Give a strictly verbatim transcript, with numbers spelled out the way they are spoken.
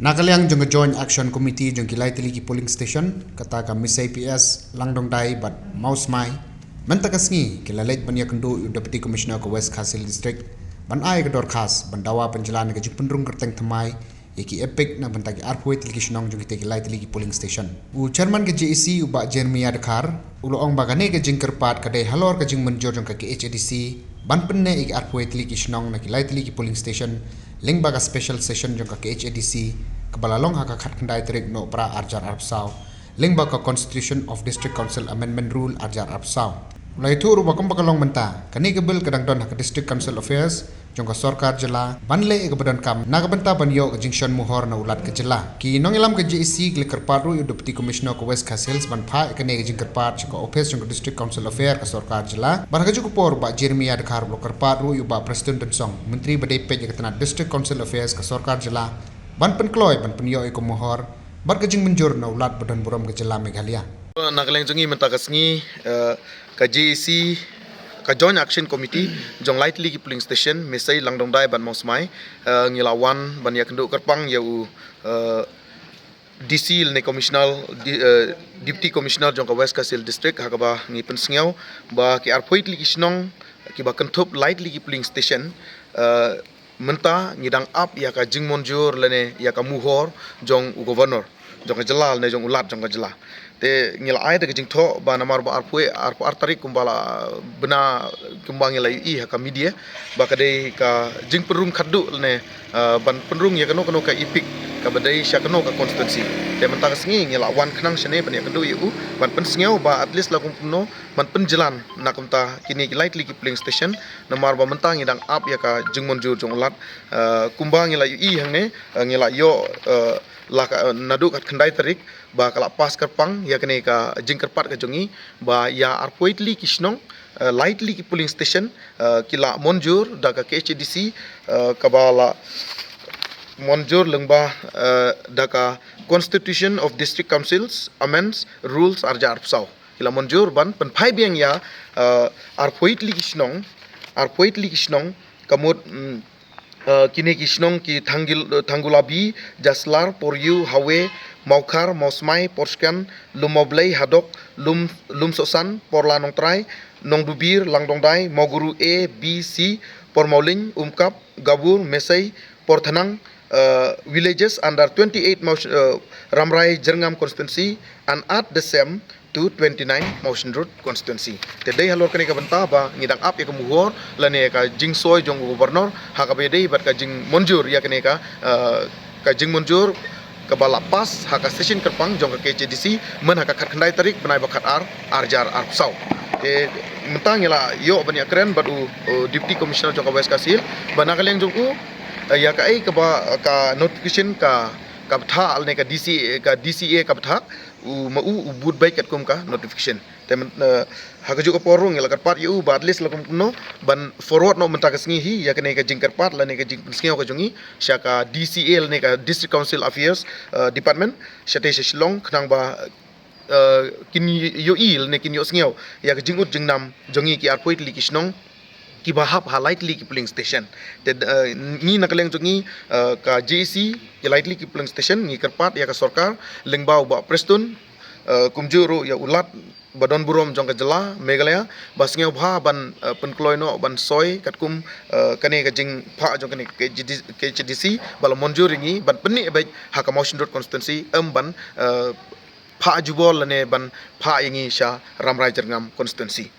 Na ka liang jong ka Joint Action Committee jong ki lai tylli ki polling station, kata ka Misei P S, Langdongdai bad Mawsmai, mynta ka sngi ki la leit ban ïakynduh ïa u Deputy Commissioner ka West Khasi Hills District ban ai ka dorkhas ban dawa pynjlan ïa ka jingpynrung kyrteng thymmai ïa ki EPIC na bynta ki arphew tylli ki shnong jong kita ki lai tylli ki polling station. U Chairman ka J A C, u Bah Jeremiah Dkhar, u la ong ba kane ka jingkyrpad ka dei halor ka jingmynjur jong ka K H A D C ban pynneh ïa ki arphew tylli ki shnong na ki lai tylli ki polling station lyngba ka special session jong ka K H A D C kaba la long ha ka khatkhyndai tarik Nohprah arhajar arphew saw, lyngba ka Constitution of District Council Amendment Rule arhajar arphew saw. U la ïathuh ruh ba kumba ka long mynta, kane ka bill ka dang don ha ka District Council Affairs jong ka sorkar jylla ban leh ïa kaba donkam na ka bynta ban ïoh ka jingshon mohor na u Lat ka jylla. Ki nongïalam ka J A C ki la kyrpad ruh ïa u Deputy Commissioner ka West Khasi Hills ban phah ïa kane ka jingkyrpad sha ka ophis jong ka District Council Affairs ka sorkar jylla. Bad ha kajuh ka por, u Bah Jeremiah Dkhar u la kyrpad ruh ïa u Bah Prestone Tynsong, Myntri ba dei peit ïa ka tnat District Council Affairs ka sorkar jylla, ban pynkloi ban pynïoh ïa ka mohor bad ka jingmynjur na u Lat ba don burom ka jylla Meghalaya. Na ka liang jong ngi mynta ka sngi, eh, ka J A C, ka Joint Action Committee jong lai tylli ki polling station, Misei, Langdongdai bad Mawsmai, eh, ngi la wan ban ïakynduh kyrpang ïa u, eh, D C lane Commissioner, di-, eh, Deputy Commissioner jong ka West Khasi Hills District, ha kaba ngi pynsngew ba ki arphew tylli ki shnong kiba kynthup lai tylli ki polling station, eh, mynta ngi dang ap ïa ka jingmynjur lane ïa ka mohor jong u Governor jong ka jylla lane jong u Lat jong ka jylla. Te ngi la ai da ka jingthoh ba namar ba arphew, arphew ar tarik kumba la bna, kumba ngi la ïohi ha ka media, ba ka dei ka jingpynrung khatduh lane, eh, ban pynrung ïa kano kano ka EPIC kaba dei sha kano ka constituency. Te mynta ka sngi ngi la wan khnang shane ban ïakynduh ïa u ban pynsngew ba at least la kumno ban pynjlan na kumta kine ki lai tylli ki polling station, namar ba mynta ngi dang ap ïa ka jingmynjur jong u Lat. Eh, kumba ngi la ïohi hangne, eh, ngi la ïoh, eh, la ka, eh, naduh khatkhyndai tarik ba ka la pass kyrpang ïa kane ka jingkyrpad ka jong ngi ba ïa arphew tylli ki shnong, eh, lai tylli ki polling station, eh, ki la mynjur da ka K H A D C, eh, kaba la mynjur lyngba, eh, da ka Constitution of District Councils Amends Rules arhajar arphew saw. Ki la mynjur ban pynphai biang ïa, eh, arphew tylli ki shnong, arphew tylli ki shnong, ka mut, mm, eh, kine ki shnong ki Thanggil-, eh, Thanggulabi, Jaslar, Poryu, Hawe, Mawkhar, Mawsmai, Porskan, Lum Mawblei, Hadok, Lum, Lumsohsan, Porla Nongtrai, Nongdubir, Langdongdai, Mawguru A, B, C, Pormawlin, Umkap, Gabur, Misei, Porthanang, eh, villages under twenty-eight Maw-, eh, Ramrai Jyrngam constituency and add the same to twenty-nine Mawshynrut constituency. Te dei halor kane ka bynta ba ngi dang ap ïa ka mohor lane ka jingsoi jong u Governor ha kaba ïadei bad ka jingmynjur ïa kane ka, eh, ka jingmynjur kaba la pass ha ka session kyrpang jong ka K H A D C myn ha ka khatkhyndai tarik bnai ba khatar arhajar arphew saw. Te mynta ngi la ïoh ban ïakren bad u, u Deputy Commissioner jong ka West Khasi Hills ba na ka liang jong u, eh, ïa kaei kaba ka notification ka, ka bthah lane ka D C, ka D C A ka bthah, u ma u, u bud beit katkum ka notification. Te myn-, eh, ha kajuh ka por ruh ngi la kyrpad ïa u ba at least la kumno ban forward noh mynta ka sngi hi ïa kane ka jingkyrpad lane ka jingpynsngew ka jong ngi sha ka D C A lane ka District Council Affairs, eh, Department, shatei sha Shillong khnang ba, eh, kin ïohi lane kin ïohsngew ïa ka jingud jingnam jong ngi ki arphew tylli ki shnong kiba hap ha lai tylli ki polling station. Te, eh, ngi na ka liang jong ngi, eh, ka J A C, ki lai tylli ki polling station, ngi kyrpad ïa ka sorkar lyngba u Bah Prestone, eh, kumjuh ruh ïa u Lat ba don burom jong ka jylla Meghalaya ba sngewbha ban, eh, pynkloi noh ban soi katkum, eh, kane ka jingphah jong kane ka K H A D C, K H A D C ba la mynjur ïa ngi ban pynneh beit ha ka Mawshynrut constituency, em ban, eh, phah jubor lane ban phah ïa ngi sha Ramrai Jyrngam constituency.